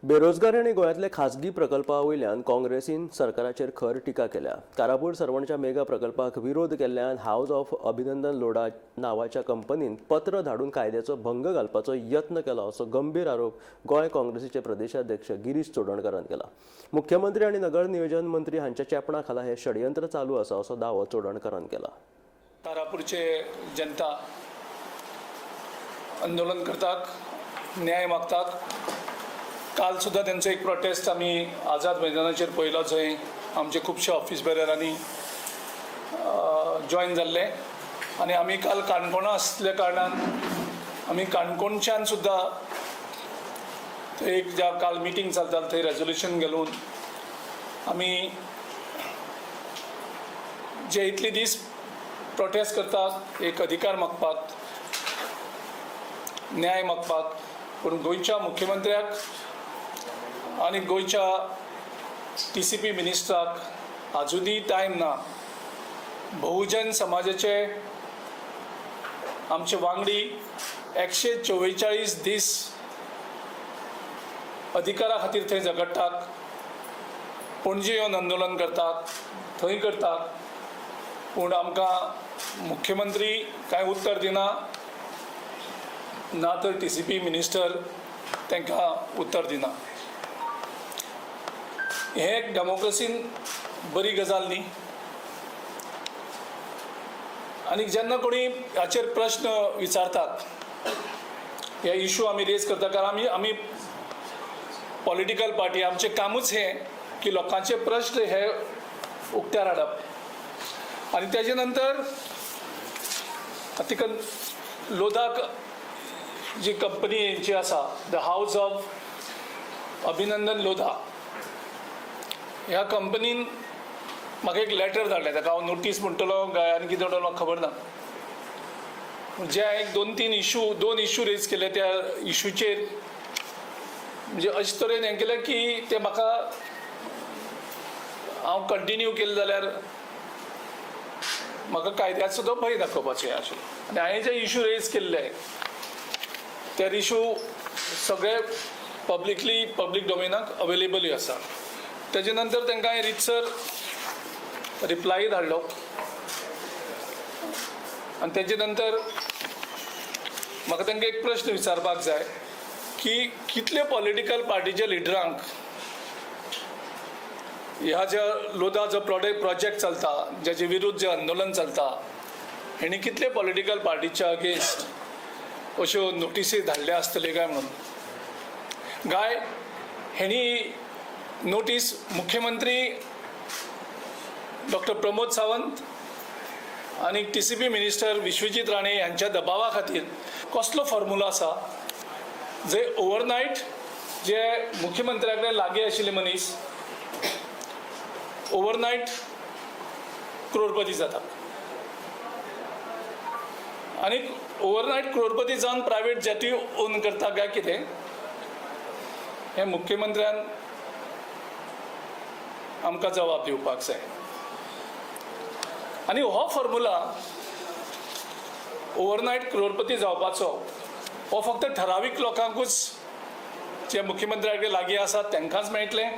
बेरोजगार आनी गोंयांतले खाजगी प्रकल्पा वयल्यान काँग्रेसीन सरकाराचेर खर टिका केल्या. कारापूर सर्वणच्या मेगा प्रकल्पाक विरोध केल्ल्यान हावज ऑफ अभिनंदन लोढा नांवाच्या कंपनीन पत्र धाडून कायद्याचो भंग घालपाचो यत्न केला असो गंभीर आरोप गोंय काँग्रेसीचे प्रदेशाध्यक्ष गिरीश चोडणकारान केला. मुख्यमंत्री आनी नगर नियोजन मंत्री हांच्या चेपणा खाला हे षडयंत्र चालू आसा असो दावो चोडणकारान केला. तारापूरचे जनता आंदोलन करतात, न्याय मागतात. काल सुद्दां तेंचो एक प्रोटेस्ट आमी आझाद मैदानाचेर पळयलो, जंय आमचे खुबशे ऑफिस बेररांनी जॉयन जाल्ले. आनी आमी काल काणकोणा आसल्या कारणान आमी काणकोणच्यान सुद्दां थंय एक ज्या काल मिटींग चलताली थंय रेजोल्युशन घालून आमी जे इतले दीस प्रोटेस्ट करतात एक अधिकार मागपाक, न्याय मागपाक, पूण गोंयच्या मुख्यमंत्र्याक आनी गोंयच्या टीसीपी मिनिस्टराक आजुनूय टायम ना. बहुजन समाजाचे आमचे वांगडी 144 दीस अधिकारा खातीर थंय झगडटात, पणजे येवन आंदोलन करतात, थंय करतात, पूण आमकां मुख्यमंत्री कांय उत्तर दिना, ना तर टीसीपी मिनिस्टर तांकां उत्तर दिना. हें एक डेमोक्रेसीन बरी गजाल न्ही. आनी जेन्ना कोणी हाचेर प्रश्न विचारतात, हे इशू आमी रेज करता, कारण आमी पॉलिटिकल पार्टी, आमचें कामूच हें की लोकांचे प्रश्न हे उक्त्यार हाडप. आनी तेजे नंतर तिका लोधाक जी कंपनी हेंची आसा, the house of अभिनंदन लोधा, ह्या कंपनीन म्हाका एक लेटर धाडलें. ताका हांव नोटीस म्हणटलो काय आनी कितें म्हणटलो म्हाका खबर ना. जे हांवें एक दोन तीन इशू, दोन इशू रेज केले, त्या इशूचेर म्हणजे अशे तरेन हें केलें की ते म्हाका हांव कंटिन्यू केलें जाल्यार म्हाका कायद्याचो सुद्दां भंय दाखोवपाचें आशिल्लें. आनी हांवें जे इशू रेज केल्ले ते इशू सगळे पब्लिकली, पब्लीक डोमेनाक अवेलेबलूय आसा. तेजे नंतर तांकां हांवें रितसर रिप्लाय धाडलो आनी तेजे नंतर म्हाका तांकां एक प्रश्न विचारपाक जाय की कितले पॉलिटिकल पार्टीच्या लिडरांक ह्या ज्या लोधा जो प्रोजेक्ट चलता, ज्याचे विरुद्ध जे आंदोलन चलता, हेणी कितले पॉलिटिकल पार्टीच्या अगेन्स्ट अश्यो नोटिसी धाडल्या आसतल्यो काय म्हणून. काय हेणी नोटीस मुख्यमंत्री डॉक्टर प्रमोद सावंत आनी टीसीपी मिनिस्टर विश्वजीत राणे हांच्या दबावा खातीर कसलो फॉर्मुला आसा, जे ओवरनायट जे मुख्यमंत्र्या कडेन लागीं आशिल्ले मनीस ओवरनायट क्रोडपती जाता आनी ओवरनायट क्रोडपती जावन प्रायवेट जेटूय ओन करता काय कितें, हें मुख्यमंत्र्यान आमकां जबाब दिवपाक जाय. आनी हो फॉर्मुला ओवरनायट क्रोडपती जावपाचो हो फक्त ठरावीक लोकांकूच, जे मुख्यमंत्र्या कडेन लागीं आसात तांकांच मेळटलें?